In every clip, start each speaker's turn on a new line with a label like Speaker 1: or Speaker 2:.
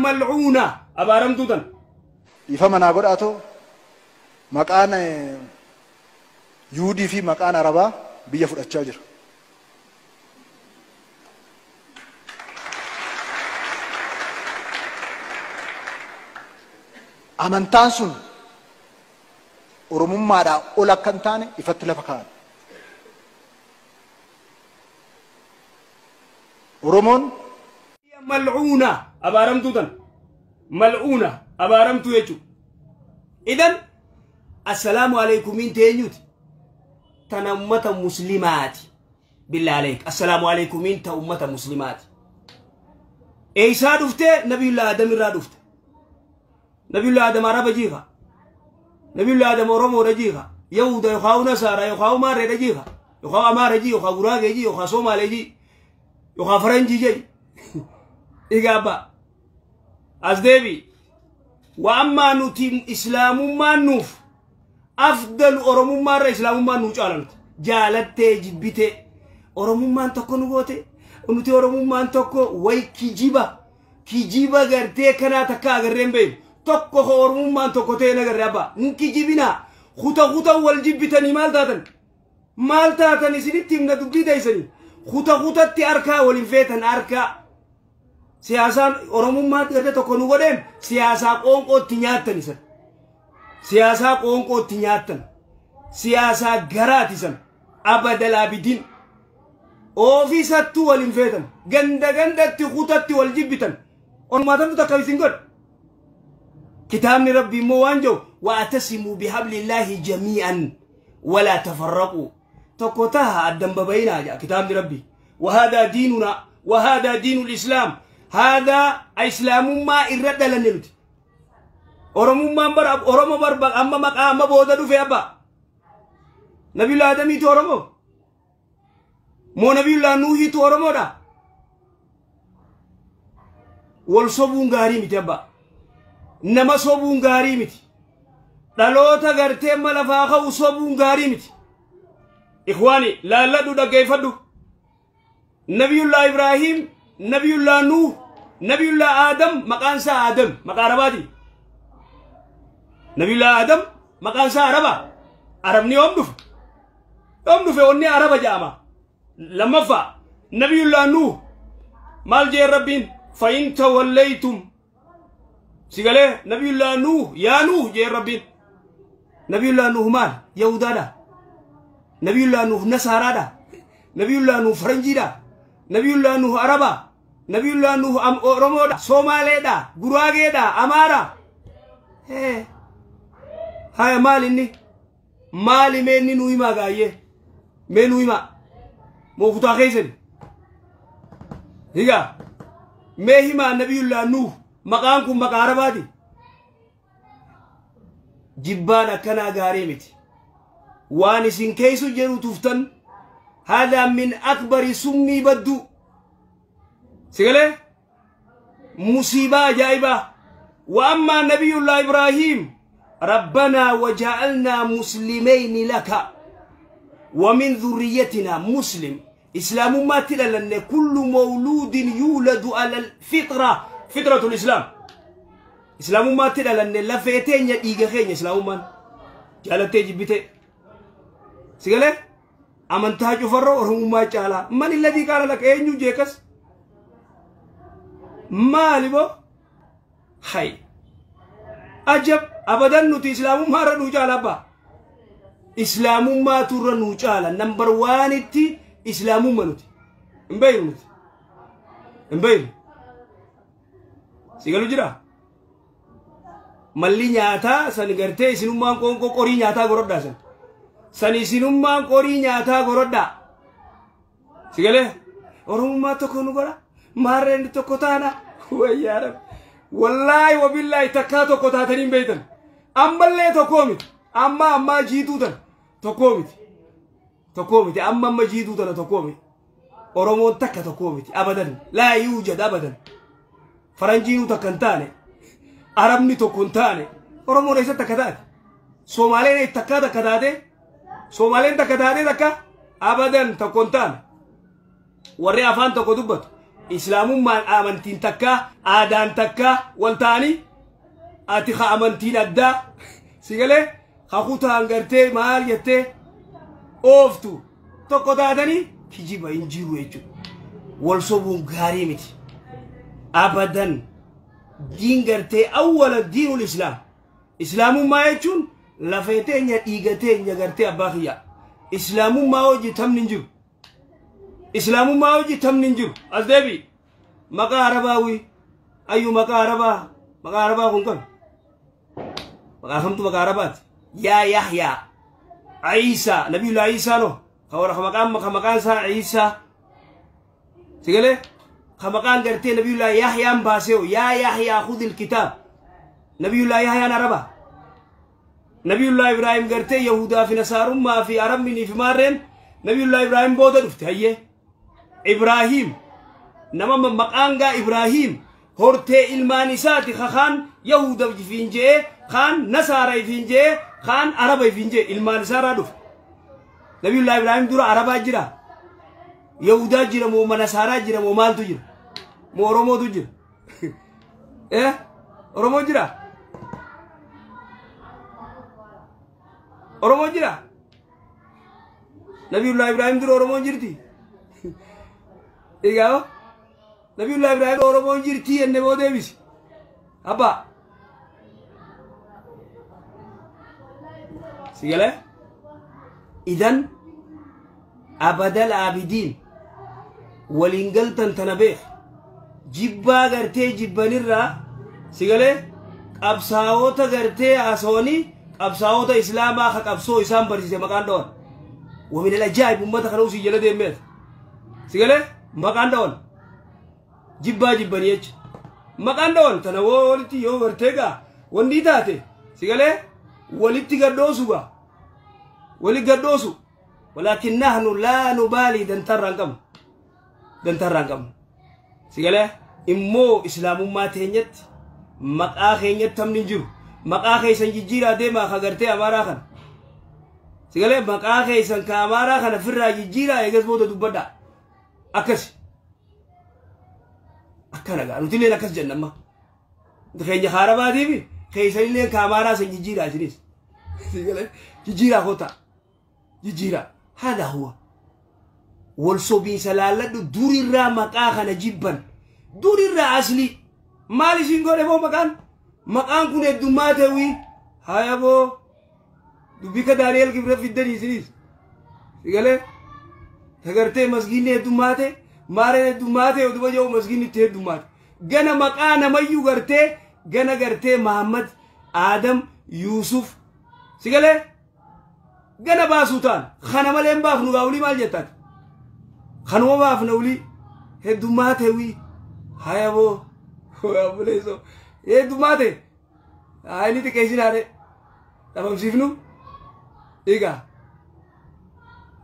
Speaker 1: Mal'uuna abaaramtuu tan.
Speaker 2: Dhiifama naa godhaatoo maqaan Yuudii fi maqaan Arabaa biyya fudhachaa jira. Amantaan sun Oromummaadhaa ol akka hin taane ifatti lafa kaa'an. Oromoon
Speaker 1: Mal'uuna abaaramtuu tan. Mal'uuna abaaramtuu jechuudha. Idan assalaamu alaikumiin teenyuti. Tana ummata muslimaati. Billaa aleek. Assalaamu alaikumiin ta ummata muslimaati. Eeysaa dhuftee? Nabiyullaa Adam irraa dhufte. Nabiyullaa Adam Araba jiika. Nabiyullaa Adam Oromoodha jiika. Yahuda yookaan Nasaara yookaan Maarreedha jiika. Yookaan Amaara jii yookaan Guraagee jii yookaan Somaalee jii yookaan Faranjii jii. Egaa abbaa. As deebi. Wa ammaa nuti islaamummaan nuuf afdalu Oromummaarra islaamummaan nuu caala nuti. Jaalattee jibbitee Oromummaan tokko nu goote nuti Oromummaan tokko way kijiba kijiba gartee kanaa takka agarreen beeku tokko ko Oromummaan tokko ta'e nagarree abbaa hin kijibinaa kuta kuta wal jibbitanii maal taatan maal taatan isinitti himna dubbii teessanii kuta kutatti harkaa waliin feetan harkaa siyaasaan Oromummaa gartee tokko nu godheen siyaasaa qoonqootti nyaattan isan siyaasaa qoonqootti nyaattan siyaasaa garaati isan abadal abidin ofiisattuu waliin feetan ganda gandatti kutatti wal jibbitan oromummaa takka isin godhe kitaabni rabbi immoo waan jiru wa'tasimuu bihablillaahi jamii'an walaa tafarraquu tokko taha addan babayinaa jedha kitaabni rabbi وهذا ديننا وهذا دين الإسلام هذا إسلام ما إرد لنا nuti Oromummaan bar Oromo bar amma maqaa amma booda dhufe abba Nabiyullaa Adamiitu Oromo moo Nabiyullaa Nuuhiitu Oromoodha wal sobuun gaarii miti abba nama sobuun gaarii miti dhaloota gartee amma lafaa ka'u sobuun gaarii miti ikhwaani laalladhu dhaggeeffadhu Nabiyullaa Ibraahim Nabiyullaa Nuuh Nabiyullaa Aadam maqaan isaa Aadam maqaa Arabaati Nabiyullaa Aadam maqaan isaa Araba Arabni yoom dhufe yoom dhufe onni Araba jedhama lammaffaa Nabiyullaa Nuuh maal jee Rabbiin فإن توليتم سيقاله نبي الله نوح يا نوح جي ربي نبي الله نوح مال يهودا دا نبي الله نوح نصارى دا نبي الله نوح فرنجي دا نبي الله نوح عربا نبي الله نوح أورومو دا سومالي دا غوراغي دا أمارا هاي مال إني مالي ميني نوحي ما غايه مين نوحي ما مو خطا خيسن هيغا mee himaa Nabiyullaa Nuuh maqaan kun maqaa Arabaati. Jibbaan akkanaa gaarii miti. Waan isin keeysu jedhu tuftan haadhaa min akbari summii baddu. Sigalee musiibaa ajaa'ibaa. Wa ammaa Nabiyullaa Ibraahiim rabbanaa waja'alnaa muslimeyni laka wa min dhurriyyatinaa muslim. إسلام ما تلالن كل مولود يولد على الفطرة فطرة الإسلام إسلام ما تلالن لفيتين يديغخين إسلام ما جالتي جبتي سيغالي أمنتها جفرو ورهم ما جالا من الذي قال لك أين جيكس مالي بو حي أجب أبدا نتي إسلام ما رنو جالا با إسلام ما ترنو جالا نمبر 1 إسلامummaa nuti hin beeynu nuti hin beeynu si galu jira malli nyaataa san gartee isinummaan qoonqoo qorii nyaataa gorodhaa san san isinummaan qorii nyaataa gorodhaa si galee Oromummaa tokko nu godha maarreen tokko taana wayyaa rabbi wallaahi wabillaahi takkaa tokko taatanii hin beeytan ammallee tokkoo miti amma ammaa jiituu tan tokkoo miti tokkoo miti amma amma jiituu tana tokkoo miti Oromoon takka tokkoo miti abadan laa yuujad abadan faranjiinuu takka hin taane Arabni tokko hin taane Oromoon eessa takka taate Somaaleen takka takka taate Somaaleen takka taate takka abadan tokko hin taane warri afaan tokko dubbatu Islaamummaan amantiin takka, aadaan takka wal ta'anii ati ka amantiin addaa si galee ka kutaan gartee maal jettee ooftu tokko taatanii kijiba hin jiru jechuudha. Wal sobuun gaarii miti. Abadan diin gartee awwala diinul islaam. Islaamummaa jechuun lafee teenya dhiiga teenya gartee abbaa kiyyaa. Islaamummaa hojii tamni hin jiru. Islaamummaa hojii tamni hin jiru. As deebi. Maqaa Arabaawii. Ayyu maqaa Arabaa. Maqaa Arabaa kun kam? Maqaa kamtu maqaa Arabaati? Yaa Yahyaa. Iisaa. Nabiyullaa Iisaa no. Ka warra ka maqaan isaa Iisaa. Si galee? Ka maqaan gartee Nabiyullaa Yahyaan baasee yaa Yahyaa khudhil kitaab. Nabiyullaa Yahyaan Araba. Nabiyullaa Ibraahim gartee Yahudaa fi Nasaarummaa fi Arabnii fi maarreen Nabiyullaa Ibraahim booda dhufte hayyee. Ibraahim nama maqaan gaa Ibraahim hortee ilmaan isaati kaan Yahuda ifiin je'ee kaan Nasaara ifiin je'ee kaan Araba ifiin je'e ilmaan isaarraa dhufe. Nabiyullaa Ibraahim dura Arabaa jira. Yahudaa jira moo Nasaaraa jira moo maaltu jira? Moo Oromootu jira? Oromoo jira? Oromoo jira? Nabiyullaa Ibraahim dura Oromoon jirti? Egaa Nabiyullaa Ibraahim Oromoon jirti jennee boo deebisi. Abbaa. Si galee? Idan abadal aabidiin waliin galtan tana beek. Jibbaa gartee jibbanirraa si galee qabsaa'ota gartee haasawanii qabsaa'ota islaamaa ka qabsoo isaan barsiise maqaan dhawan. ومن العجائب أمتك kana usii jala deemeet. Si galee maqaan dhawan. Jibbaa jibbanii jecha. Maqaan dhawan tana walitti yoo gartee gaa wanni taate si galee walitti gaddoosu gaa. Wali gaddoosu. ولكن نحن لا نبالي dantarraan qabnu. Dantarraan qabnu. Si galee immoo islaamummaa teenyatti maqaa keenyatti tamni hin jiru. Maqaa keessan jijjiiraa deemaa ka gartee Amaaraa kana. Si galee maqaa keessan ka Amaaraa kana firraa jijjiiraa eegas booda dubbadhaa. Akkasi. Akkana gaa nuti illeen akkas jenna amma. Keenya Arabaatiifi keessan illeen ka Amaaraa san jijjiiraa isinis. Si galee jijjiiraa kootaa. Jijjiiraa. Hada huwa. Wal sobiinsa laalladhu durirraa maqaa kana jibban. Durirraa aslii. Maal isin godhe boo maqaan? Maqaan kun heddummaa ta'ii. Haya boo. Dubbii ka Daani'el Kibra fiddanii isinis. Si galee? Tagartee masgiinni heddummaa ta'e, maareen heddummaa ta'e, oduma jiru masgiinni itti heddummaa ta'e. Gana maqaa namayyuu gartee, gana gartee Mahammad, Aadam, Yuusuf. Si galee? Gana baasuu ta'an. Kana malee hin baafnu gaa olii maal jettaati? Kanuma baafna olii heddummaa ta'ii. Haya boo. Obboleessoo. Heddummaa ta'e. Haa inni xiqqeessin haadhe. Dhabamsiifnu. Egaa.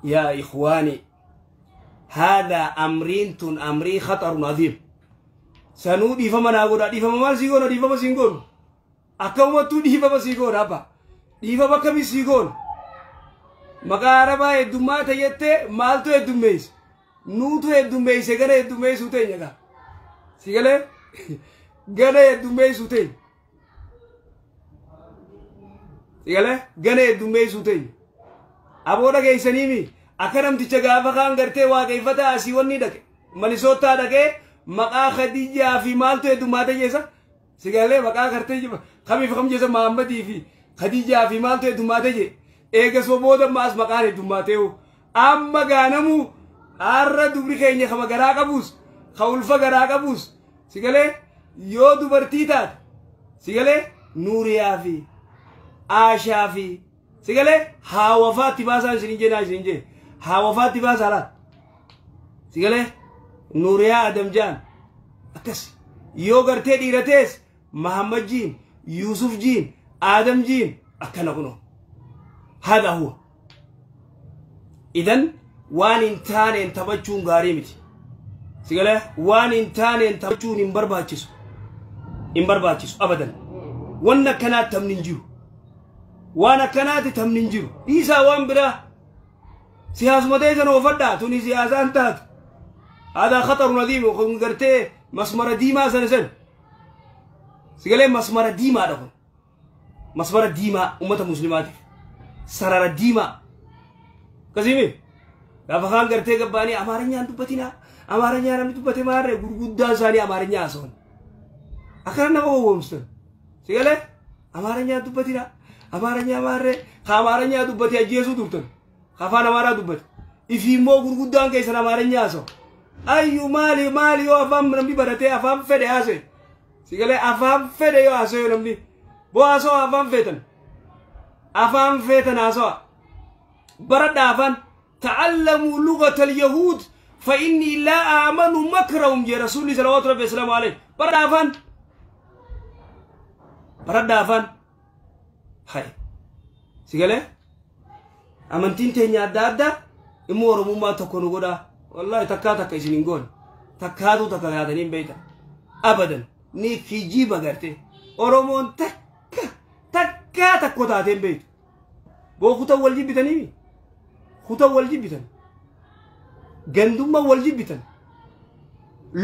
Speaker 1: Yaa ikhwaani. هذا أمرين تن أمري خطر عظيم. سنو ديفما ناغودا ديفما مال سيغون ديفما سيغون. أكوما تو ديفما سيغون أبا. ديفما كمي سيغون. maqaa Arabaa heddummaa ta'ettee maaltu heddummeesse? Nuutu heddummeesse gara heddummeessuu teenya gaa. Si galee? Gara heddummeessuu teenya. Si galee? Gara heddummeessuu teenya. Aboo dhageessaniimi akka namticha gaafa kaan gartee waaqeffata asii wanni dhaqe. Malisootaa dhaqee maqaa Khadijaa fi maaltu heddummaate jeessa? Si galee maqaa gartee kamiif kam jeessa Mahammadii fi Khadijaa fi maaltu heddummaate jee? Eegasoo booda maas maqaan heddummaatee amma gaanamu har'a dubri keenya kama garaa qabus ka ulfa garaa qabus si galee yoo dubartii taate si galee Nuuriyaa fi Aashaa fi si galee haawafaatti baasaa isin jeenaa isin jee haawafaatti baasaa laata si galee Nuuriyaa Adam jaan akkas yoo gartee dhiiratees Mahammad jiin Yuusuf jiin Aadam jiin akkana kunoo. هذا هو. إذن وان انتان انتبچون غاري متي. سيغله وان انتان انتبچون انبرباچيسو. انبرباچيسو ابدا. وانا كانت تمننجيو. وانا كانت تمننجيو. عيسى وان برا سياس مديزن وفدا توني سياسان تات. هذا خطر عظيم. kun gartee masmara diimaa sana san sigalee masmara diimaadha kun masmara diimaa ummata muslimaatiif sarara diimaa akkasimi gaafa kaan gartee gabbaanii amaarinyaan dubbatinaa amaarinyaan namni dubbate maarree gurguddaan isaanii amaarinyaa haasa'an akkana nama gowwoomsitan sigalee amaarinyaan dubbatinaa amaarinyaa maarree ka amaarinyaa dubbate ajjeesuu turtan ka afaan amaaraa dubbate ifi immoo gurguddaan keessan amaarinyaa haasa'u ayyu maali maali yoo afaan namni baratee afaan fedhe haasa'e sigalee afaan fedhe yoo haasa'e namni boo haasa'u afaan feetan afaan feetan haasa'a baradha afaan تعلموا لغة اليهود فإني لا آمن مكرهم يا رسول الله صلى الله عليه وسلم عليه برد أفان برد أفان هاي سيقالي أمانتين تهني أدى أدى إمو رموما تكونوا قدا والله تكا تكا إسنين قول تكادو تكا يادنين بيتا أبدا ني كيجيبا قرتي أورمون تكا تكا تكو تاتين بيت بو خطا والجيب بتنيمي خطا والجيب بتن gandummaa wal jibbitan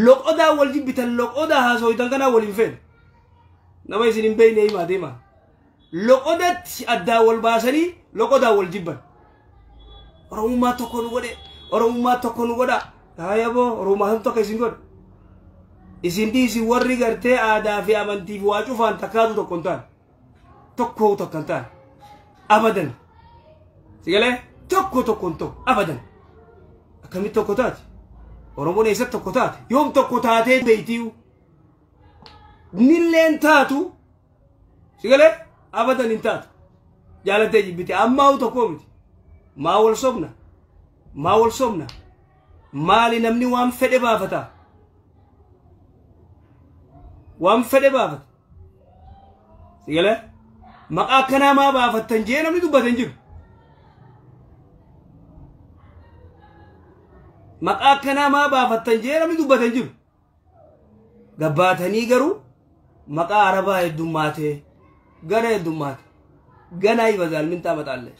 Speaker 1: loqodaa wal jibbitan loqodaa haasoitan kanaa wal hin feene nama isin hin beeyne himaa deemaa loqodatti addaa wal baasanii loqodaa wal jibban oromummaa tokko nu godhe oromummaa tokko nu godha haayaboo oromummaa tokko isin godha isin dhiisi warri gartee aadaa fi amantii fi waa cufaan takkaatu tokko hin taane tokko tokko hin taane abadan sigalee tokko tokko hin ta'u abadan akkamitti tokko taate oromoon eessatti tokko taate yoom tokko taatee beeytiyu nilleen taatu sigalee abadan hin taatu jaalattee jibbite ammaa'u tokkoo miti maa wal sobna maa wal sobna maali namni waan fedhe baafata waan fedhe baafata sigalee maqaa akkanaa maa baafattan jee namni dubbate hin jiru maqaa akkanaa maa baafattan jee namni dubbate hin jiru gabbaatanii garuu maqaa arabaa heddummaate gana heddummaate ganaa ይበዛል ምን ታመጣለህ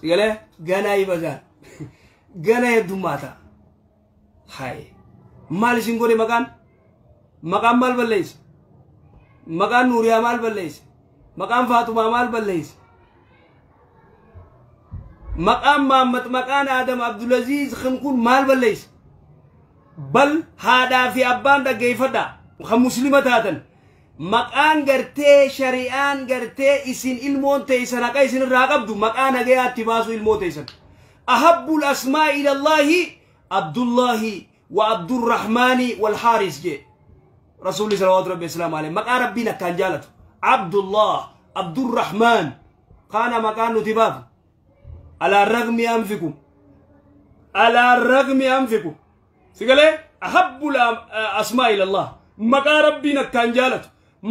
Speaker 1: ሲገለ ገና ይበዛል ገና heddummaata hay maal isin godhe maqaan maqaan maal balleeyse maqaan nuuriyaa maal balleeyse maqaan faatumaa maal balleeyse maqaan Mahammad maqaan Adam Abdulaziz kun maal balleeyse bal haadhaa fi abbaan dhaggeeffadha kan muslima taatan maqaan gartee shari'aan gartee isin ilmoon teeysan haqa isin irraa qabdu maqaa nagayaatti baasu ilmoo teeysan ahabbul asmaa ila Allaahi Abdullaahi wa Abdurrahmaani wal Haaris jee rasuulli salawaatu rabbi wasalaamu alayhi maqaa rabbiin akkaan jaalatu Abdullah Abdurrahmaan kaana maqaan nuti baafnu على الرغم أنفكم على الرغم أنفكم سيقالي أحب الأسماء إلى الله مقا ربنا كان جالت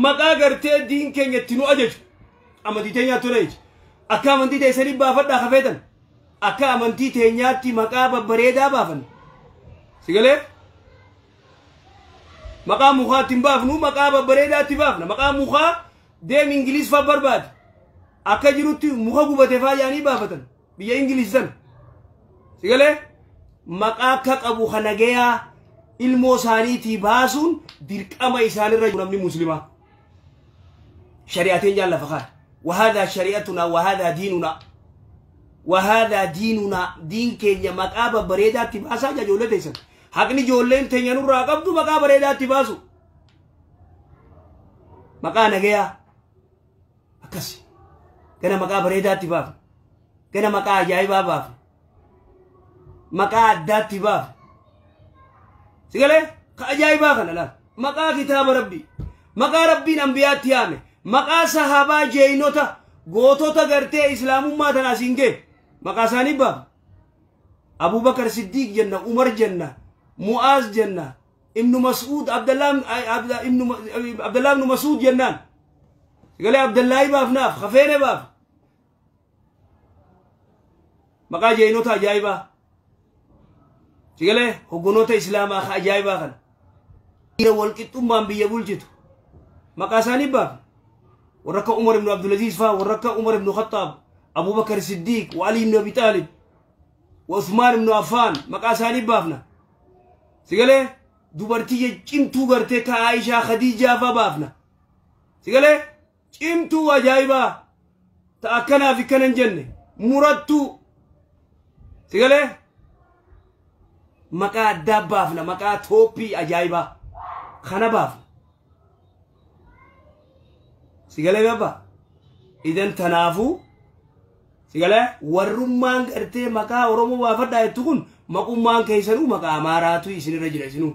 Speaker 1: مقا قرتي دين كان يتنو أجج أما دي تينيا تريج أكا من دي تيساني بافت خفيتا أكا من دي تينيا تي مقا ببريدا بافن سيقالي مقا مخا تنبافنو مقا ببريدا تبافنا مقا مخا ديم إنجليز فبرباد أكا جروتي مخا قبتفا يعني بافتن biyya ingiliz san sigalee maqaa akka qabu kanagayaa ilmoo isaaniitii baasuun dirqama isaanirra jiru namni muslimaa shari'ateen jaan lafa kaa'e وهذا شريعتنا وهذا ديننا وهذا ديننا دين keenya maqaa babbareedaatti baasaa ijoollee teessan haqni ijoolleen teenya nurraa qabdu maqaa bareedaatti baasu maqaa nagayaa akkas gana maqaa bareedaatti baafna gana maqaa ajaa'ibaa baafna maqaa addaatti baafna sigalee ka ajaa'ibaa kana laal maqaa kitaaba rabbii maqaa rabbiin ambiyaatti yaame maqaa sahaabaa jeeynota gootota gartee islaamummaa tana asiin ga'e maqaa isaanii baafna Abubakar Siddiq jenna Umar jenna Mu'aaz jenna Ibnu Mas'uud Abdallah Ibnu Mas'uud jennaan sigalee Abdallaahi baafnaaf hafeene baaf maqaa jeenota ajaa'ibaa sigalee hoggonoota islaamaa ka ajaa'ibaa kana dhiira walqixxummaan biyya bulchitu maqaa isaanii baafna warra akka Umar ibnu Abdulaziz faa warra akka Umar ibnu Khattaab Abubakar Siddiq wa Ali ibnu Abi Taalib wa Uthmaan ibnu Affaan maqaa isaanii baafna Sigalee dubartii cimtuu gartee ka Aishaa Khadiijaa fa baafna. Sigalee cimtuu ajaa'ibaa ta akkanaaf akkana hin jenne murattuu. Sigalee maqaa addaa baafna, maqaa tooppii ajaa'ibaa kana baafna. Sigalee babba idan tanaafuu sigalee warrummaan gartee maqaa Oromoo baafadhaa jettu kun maqummaan keessanuu maqaa Amaaraatu isinirra jira isinuu.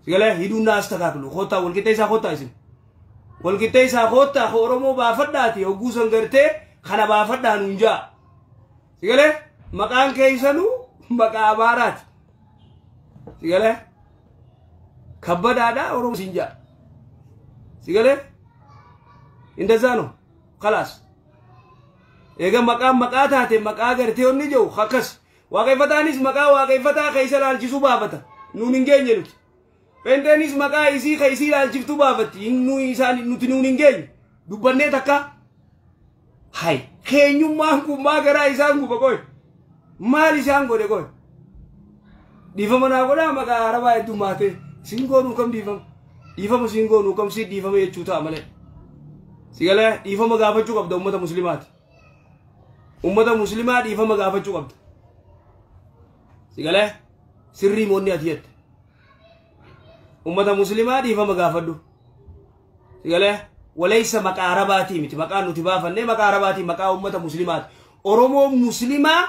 Speaker 1: Sigalee hiduun naas takaaklu kottaa walqixxee isaa kottaa isin. Walqixxee isaa kottaa Oromoo baafadhaati hogguu san gartee kana baafadhaa nuun ja'a. Sigalee maqaan keessanuu maqaa Amaaraati. Sigalee kabbadaadhaa Oromoo isin ja'a. Sigalee እንደዛ ነው خلاص eega maqaan maqaa taate maqaa gartee onni jiru akkas waaqeffataanis maqaa waaqeffataa keessa laalchisuu baafata nuun hin geenye nuti. Pheenxeenis maqaa isii ka isii laalchiftuu baafatti isaan nuti nuun hin geenye dubbannee takka hay keenyummaan kun maa garaa isaan guba qoy maal isaan godhe qoy dhiifama naa godhaa maqaa arabaa heddummaatee siin goonuu kam dhiifama dhiifama siin goonuu kam si dhiifama jechuu ta'a malee. Sigalee dhiifama gaafachuu qabda uummata musliimaati. Uummata musliimaa dhiifama gaafachuu qabda. Sigalee sirrii moonni ati jette. Uummata musliimaa dhiifama gaafadhu. Sigalee walaysa maqaa arabaatii miti maqaa nuti baafannee maqaa arabaatii maqaa uummata musliimaati. Oromoo musliimaa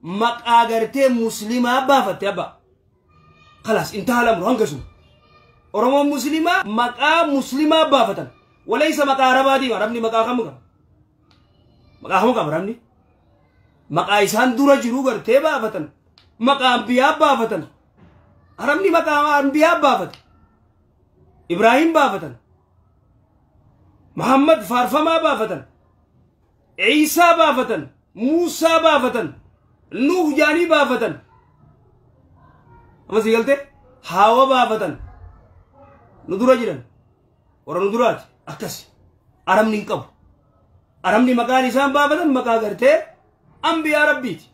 Speaker 1: maqaa gartee musliimaa baafatte abba. Khalaas intaha lamru hanga sun. Oromoo musliimaa maqaa musliimaa baafatan. وليس مقا عرباتي عربني مقا خم قب مقا خم قب عربني مقا إنسان دورا جرو کرتے بافتن مقا انبیاء بافتن عربني مقا انبیاء بافت إبراهيم بافتن محمد فارفما بافتن عيسى بافتن موسى بافتن نوح جاني بافتن أما سيقلت هاوا بافتن ندورا جرن ورا ندورات akkas arabni hin qabu. Arabni maqaan isaan baafatan maqaa gartee ambiyaa rabbiiti.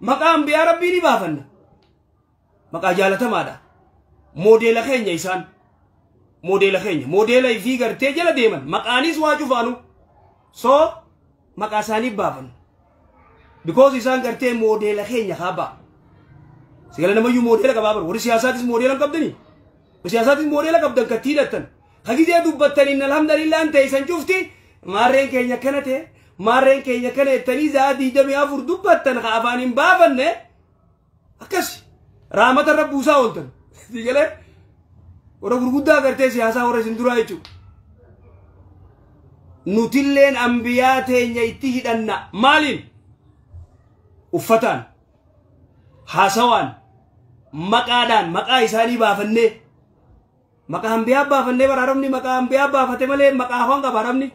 Speaker 1: Maqaa ambiyaa rabbii ni baafanna. Maqaa jaalatamaadha. Moodeela keenya isaan. Moodeela keenya. Moodeela ifii gartee jala deeman. Maqaanis waa cufaanu. So maqaa isaanii baafanna. Because isaan gartee moodeela keenya kaabaa. Sigala namayyuu moodeela qabaa bara. Warri siyaasaatis moodeela hin qabdanii. Warri siyaasaatis moodeela qabdan kattii hidhattan. Hagizee dubbattaniin alhamdulillah ta'e san cufti maarreen keenya kana ta'e maarreen keenya kana jettanii za'a 24 dubbattan ka afaan hin baafanne akkas raamata irra buusaa ooltan. Sigalee warra gurguddaa gartee siyaasaa warra isin duraa jechuudha. Nutilleen ambiyaa teenya itti hidhanna maaliin? Uffataan, haasawaan, maqaadhaan maqaa isaanii baafannee. Maqaa ambiyaa baafannee bara arabni maqaa ambiyaa baafate malee maqaa afaan qaba arabni.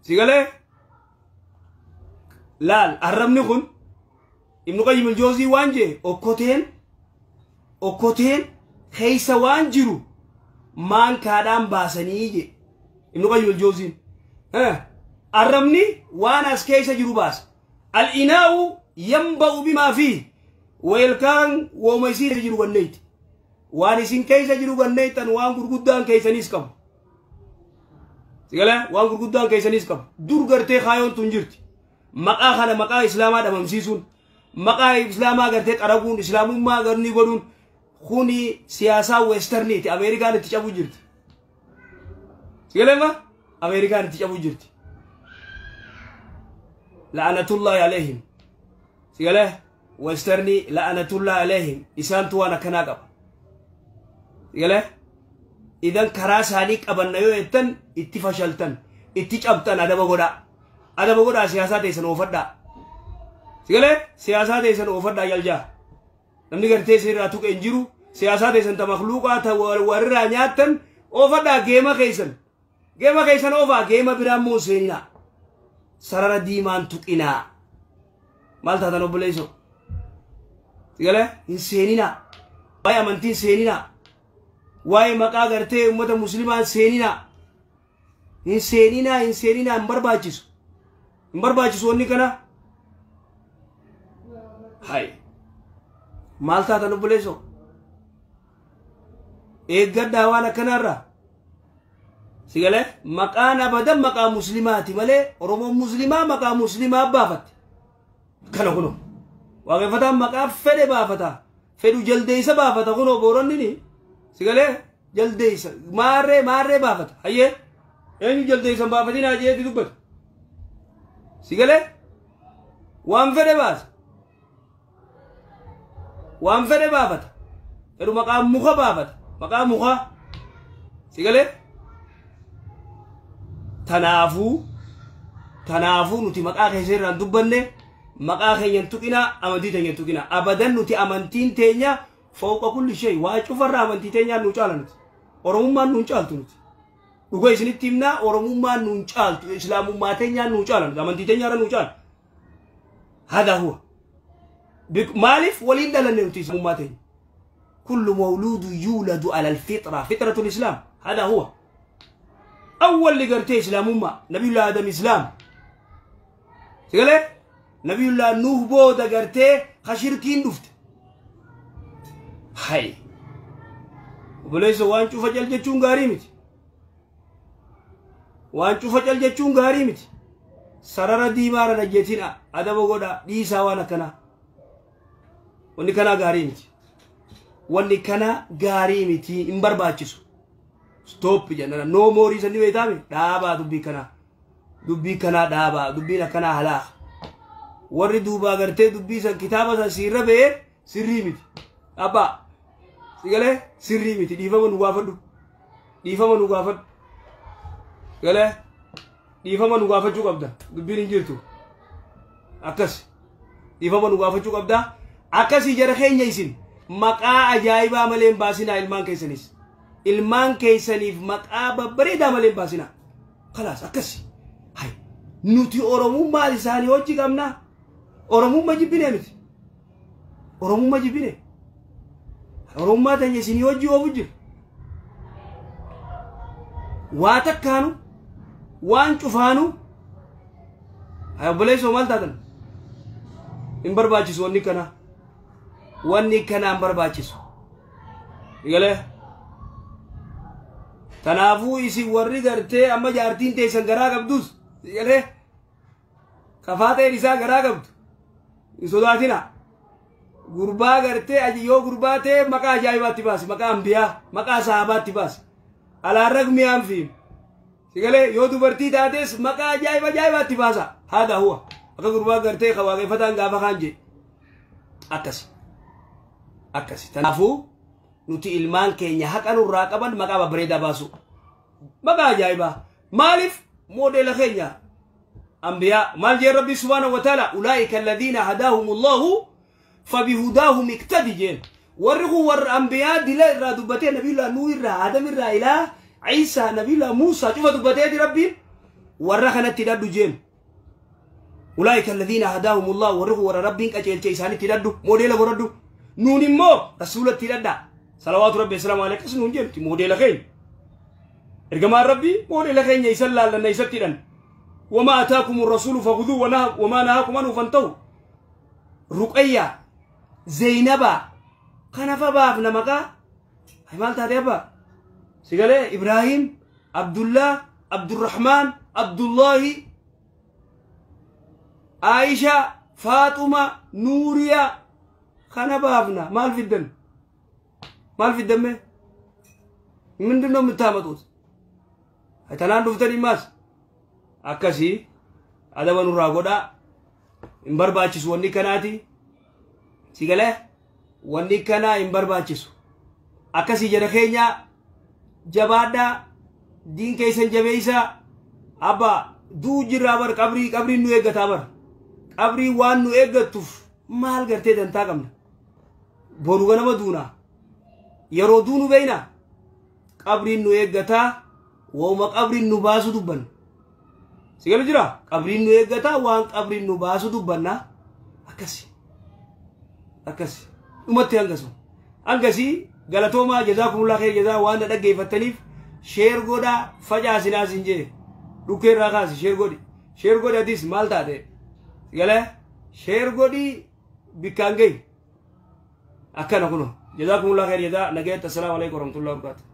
Speaker 1: Sigalee laal arabni kun Ibnu Qayyim al-Jawzii waan jee okkoteen keessa waan jiru maankaadhaan baasanii jee Ibnu Qayyim al-Jawziin. Arabni waan as keessa jiru baasa. Al-inaa'u yanba'u bimaa fiihi. Weelkaan wooma isii jiru ganneeti. Waan isin keessa jiru ganneetan waan gurguddaan keessanis qabu. Sigalee waan gurguddaan keessanis qabu. Dur gartee kaayoon tun jirti. Maqaa kana maqaa islaamaa dhabamsiisuun, maqaa islaamaa gartee qarabuun, islaamummaa garni godhuun kuni siyaasaa weestarniiti. Ameerikaan itti cabuu jirti. Sigalee ma? Ameerikaan itti cabuu jirti. La'anatullahi alayhim. Sigalee weestarni la'anatullahi alayhim isaantu waan akkanaa qaba. Sigalee idan karaa isaanii qabanna yoo jettan itti fashaltan, itti cabtan adaba godhaa. Adaba godhaa siyaasaa teessan oofadhaa. Sigalee siyaasaa teessan oofadhaa jalja. Namni gartee isinirraa tuqe hin jiru. Siyaasaa teessan ta makluuqaa ta warrirraa nyaattan oofadhaa geema keessan. Geema keessan oofaa geema biraa immoo seeninaa. Sarara diimaan tuqinaa. Maal taatan obboleessoo? Sigalee hin seeninaa. Waa'ee amantiin seeninaa. Waa'ee maqaa gartee uummata musliimaan seeninaa. Hin seeninaa hin seeninaa hin barbaachisu. Hin barbaachisu wanni kana. Hai. Maal taatan obboleessoo? Eeggadhaa waan akkanaarraa. Si galee maqaan abadan maqaa muslimaati malee Oromoon muslimaa maqaa muslimaa baafatte. Kana kunoo waaqeffataan maqaa fedhe baafata. Fedhu jaldeessa baafata kunoo booronni ni. Si galee jaldeessa maarree maarree baafata. Hayyee eenyu jaldeessa hin baafatinaa jeetti dubbata. Si galee waan fedhe baasa. Waan fedhe baafata. Fedhu maqaa muka baafata. Maqaa mukaa. Si galee tanaafuu nuti maqaa keessa irraan dubbanne maqaa keenya hin tuqinaa, amantii teenya hin tuqinaa. Abadan nuti amantiin teenya fooqa kulli shay waa cufarraa amantii teenyaan nu caala nuti. Oromummaan nu caaltu nuti. Dhuga isinitti himnaa, Oromummaan nu caaltu, Islaamummaa teenyaan nu caala nuti, amantii teenyaarra nu caala. Hada huwa. Maaliif waliin dhalanne nuti Islaamummaa teenya? Kullu mawluudu yuuladu ala alfitra, fitratul Islaam. Hada huwa. Awwalli gartee Islaamummaa Nabiyullah Adam Islaam. Sigalee Nabiyullah Nuh booda gartee ka shirkiin dhufte. Hay. Obboleessa, waan cufa cal jechuun gaarii miti. Waan cufa cal jechuun gaarii miti. Sarara diimaarra dhajjeetiin adaba godhaa, dhiisaa waan akkanaa. Wanni kanaa gaarii miti. Wanni kana gaarii miti, hin barbaachisu. Stop jennaan no more sanni beektaami dhaabaa dubbii kanaa. Dubbii kanaa dhaabaa, dubbiin akkanaa halaaka. Warri duubaa gartee dubbii san kitaaba san siirra ba'ee sirrii miti. Abbaa si galee sirrii miti, dhiifama nu gaafadhu. Dhiifama nu gaafadhu. Galee dhiifama nu gaafachuu qabda. Dubbiin hin jirtu. Akkas dhiifama nu gaafachuu qabda. Akkasii jara keenya, isin maqaa ajaa'ibaa malee hin baasinaa ilmaan keessanis. Ilmaan keessaniif maqaa babbareedaa malee hin baasinaa. Kalaas akkasi. Hay nuti Oromummaa isaanii hojii qabnaa. Oromummaa jibbinee miti. Oromummaa jibbinee. Oromummaa teenya isinii hojii oofu jira. Waa takkaanu waan cufaanu. Hay obboleessoo, maal taatan? Hin barbaachisu wanni kanaa. Wanni kanaa hin barbaachisu. Galee. Kanaafuu isin warri gartee amma jaartiin teessan garaa qabdus, galee, kafaa ta'een isaa garaa qabdu hin sodaatina. Gurbaa gartee yoo gurbaa ta'e maqaa ajaa'ibaatti baasi, maqaa ambiyaa, maqaa sahabaatti baasi. Alaarrag mi'aan fiim. Si galee yoo dubartii taates maqaa ajaa'iba ajaa'ibaatti baasa. Haadha huwa. Akka gurbaa gartee ka waaqeffataan gaafa kaan jedhe. Akkasi. Akkasi. Kanaafuu nuti ilmaan keenya haqa nurraa qaban maqaa babbareedaa baasu. Maqaa ajaa'ibaa. Maaliif moodeela keenya ambiyaa maal jeen Rabbi subhaanahu wa ta'ala? Ulaa'ika alladhiina hadaahum Allahu fabihudaahum iqtadi jeen. Warri kun warra ambiyaa dila irraa dubbatee, Nabiyullah Nuh irraa, Adam irraa ilaa Ciisaa, Nabiyullah Muusaa cufa dubbateeti Rabbiin warra kanatti hidhadhu jeen. Ulaa'ika alladhiina hadaahum Allah, warri kun warra Rabbiin qajeelche, isaanitti hidhadhu, moodeela godhadhu. Nuun immoo rasuulatti hidhadha. Salawaatu Rabbi assalaamu alayhi akkas nuun jedhuti moodeela keenya. Ergamaan Rabbii moodeela keenya, isan laallanna, isatti hidhanna. وما آتاكم الرسول فخذوه وما نهاكم عنه فانتهوا. رقية، زينبا، kanafa baafna maqaa. Maal taate abbaa? Si galee Ibraahim, Abdullah, Abdurrahmaan, Abdullahi, Aisha, Faaxuma, Nuuriyaa kana baafna. Maal fiddan? Maal fiddan mee? ምንድን ነው የምታመጡት? Tanaan dhuftanii maas akkasii adaba nurraa godhaa, hin barbaachisu wanni kanaati. Si galee wanni kanaa hin barbaachisu. Akkasii jara keenya, jabaadhaa, diin keessan jabeeysaa. Abbaa duu jirraa bar, qabrii qabriin nu eeggataa bar, qabrii waan nu eeggattuuf maal gartee dantaa qabna? Boru ganama duunaa, yeroo duunu beeyna, qabriin nu eeggataa. Wauma qabriin nu baasu dubbanna. Si galu jira, qabriin nu eeggataa, waan qabriin nu baasu dubbanna. Akkasi akkasi dhumatti hangasu hangasii. Galatoomaa, jazaakumullah kheer jazaa. Waan na dhaggeeffattaniif share godhaa, facaasinaa sin jee. Dhukkee irraa kaasi, share godhi, share godhi. Atis maal taate? Galee share godhi, bikkaan gahi. Akkana kunoo. Jazaakumullah khayr jazaa nagayatti. Assalaamu alaikum warahmatullahi wabarakatuh.